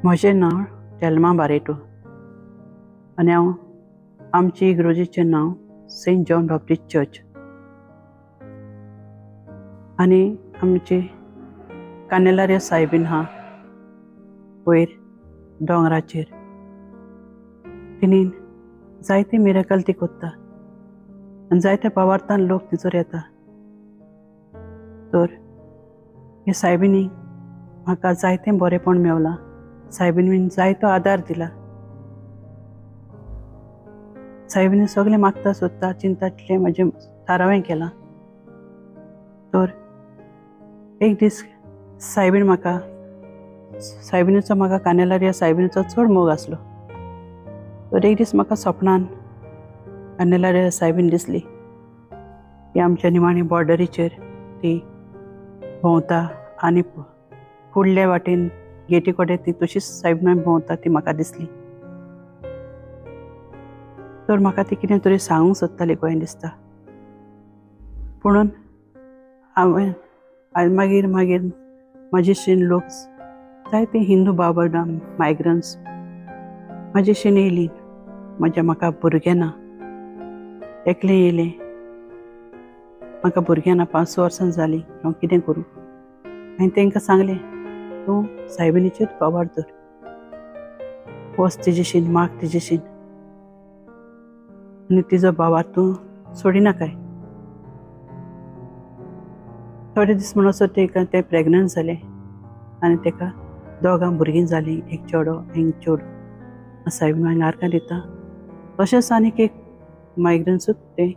म्हजें नांव टेल्मा बारेटो आनी हांव आमची इगर्जेचें नांव सेंट जॉन बॅप्टिस्ट चर्च आनी आमची कानेलारिया सायबीन हा वयर दोंगराचेर. तिणें जायते मिराकल ती कोत्ता आनी जायत्या पावार्थान लोक तिचोर येता. तर हे सायबिनी म्हाका जायतें बरेंपण मेवलां. सायबिनीन जायतो आदार दिला. सायबिनी सगळें मागता सोदता चिंता तितलें म्हजें थारावें केलां. तर एक दीस सायबीन म्हाका सायबिनीचो म्हाका कानेलारिया सायबिनीचो चड मोग आसलो. तर एक दीस म्हाका सपनान कानेलारिया सायबीन दिसली. ती आमच्या निमाणी बॉर्डरीचेर ती भोंवता आनी फुडले वाटेन गेटी कडेन ती तशीच सायबीन भोंवता ती म्हाका दिसली. तर म्हाका ती कितें तरी सांगूंक सोदताली कशें दिसता. पुणून हांवें मागीर मागीर म्हजे लोक जायते हिंदू बाबा मायग्रंट्स म्हजे शेन येयली. म्हज्या म्हाका भुरगें ना, एकलें येयलें, म्हाका भुरगें ना, 5-6 वर्सां जालीं, हांव कितें करूं? हांवें तांकां सांगलें, तूं सायबिनीचेर पावार धर, वच तिजेशीन, माग तिजेशीन आनी तिजो बावार तूं सोडिनाकाय. थोडे दीस म्हणसर तेका तें प्रेगनंट जालें आनी तेका दोगां भुरगीं जालीं, एक चेडो एक चेडूं. सायबीन हांगा आर्गां दिता. तशेंच आनीक एक मायग्रंसूच तें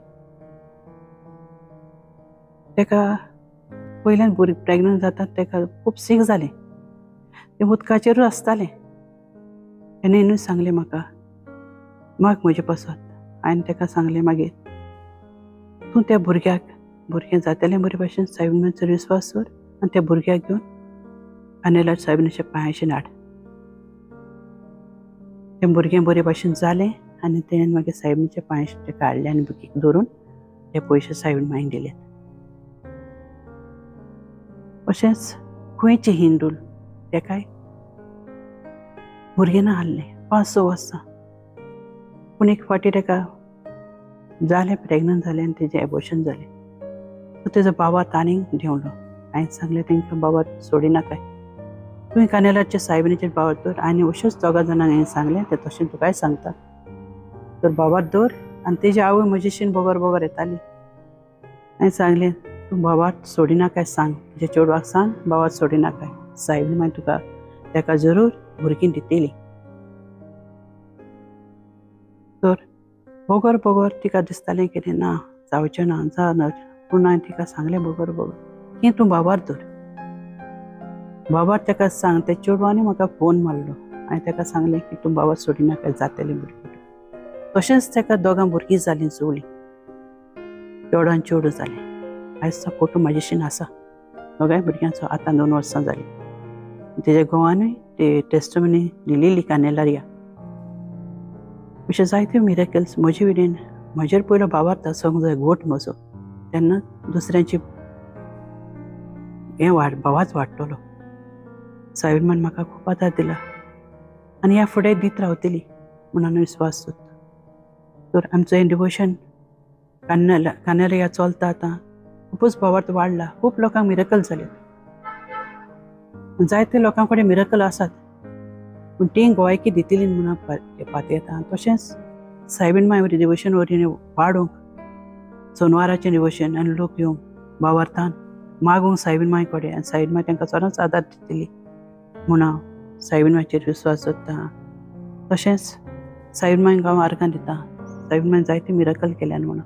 तेका पयल्यान भुरगीं प्रेगनंट जाता तेका खूब सीक जालें. तें उदकाचेरूच आसतालें. तेणें न्हू सांगलें म्हाका, माग म्हजे पासत. हांवें तेका सांगलें, मागीर तूं त्या भुरग्याक भुरगें जातलें बरे भाशेन सायबिनाचेर विस्वास दवर आनी त्या भुरग्याक घेवन कानेलार सायबिनाच्या पांयाचेर हाड. तें भुरगें बरे भाशेन जालें आनी तेणें मागीर सायबिनाच्या पांयाचेर तेका हाडलें आनी भुरग्याक धरून ते पयशे सायबीन मागीर दिले. अशेंच खंयचे हिंदू तेकाय भुरगें ना आहलें 5-6 वर्सां. पूण एक फावटी तेका जालें, प्रेगनंट जालें आनी तेजें एबॉर्शन जालें. सो तेजो बाबा आनीक देंवलो. हांवें सांगलें तेंकां, बाबा सोडिनाकाय, तुवें कानेलाच्या सायबिनीचेर बाबार दवर. आनी अश्योच दोगां जाणांक हांवें सांगलें, तें तशें तुकाय सांगता, तर बाबार दवर. आनी तेजी आवय म्हजेशीन बगर बगर येताली. हांवें सांगलें, तूं बाबार सोडिनाकाय, सांग तुज्या चेडवाक सांग बाबार सोडिनाकाय, सायबीन मागीर तुका तेका जरूर भुरगीं दितली. तर बगर बगर तिका दिसतालें कितें ना जावचें ना, जा. पूण हांवें तिका सांगलें बगर बगर की तूं बाबार दवर, बाबार तेका सांग. त्या चेडवांनी म्हाका फोन मारलो. हांवें तेका सांगलें की तूं बाबार सोडिनाका, जातलें भुरगीं. तशेंच तेका दोगां भुरगीं जालीं चवलीं, चेडो आनी चेडूं जालें. आयज तो फोटो म्हजेशीन आसा. दोगांय भुरग्यांचो आतां 2 वर्सां जालीं. तेज्या घोवानूय ते टेस्टमनी दिलेली कानेलारिया. अशें जायते मिराकल्स म्हजे वटेन म्हजेर पयलो बाबार आसूंक जाय घोट म्हजो, तेन्ना दुसऱ्यांची हें वाड भावाच वाडटलो. सायबीन म्हाका खूब आदार दिला आनी ह्या फुडें दीत रावतली म्हणून विस्वास दवरता. तर आमचो हें डिवोशन कानेलारिया चलता आतां, खुबूच भावार्थ वाडला. खूब लोकांक मिराकल जाले, जायते लोकां कडेन मिराकल आसात, पूण ती गोवायकी दितली म्हणून पातयेता. तशेंच सायबीन माय डिवोशन वरवीं वाडोवंक सोनवाराचें डिवोशन आनी लोक येवंक भावार्थान मागूंक सायबीन माय कडेन आनी सायबीन माय तांकां चडच आदार दितली म्हूण हांव सायबीन मायचेर विस्वास दवरता. तशेंच सायबीन मायक हांव आर्गां दिता. सायबीन माय जायते मिराकल केल्यान म्हणून.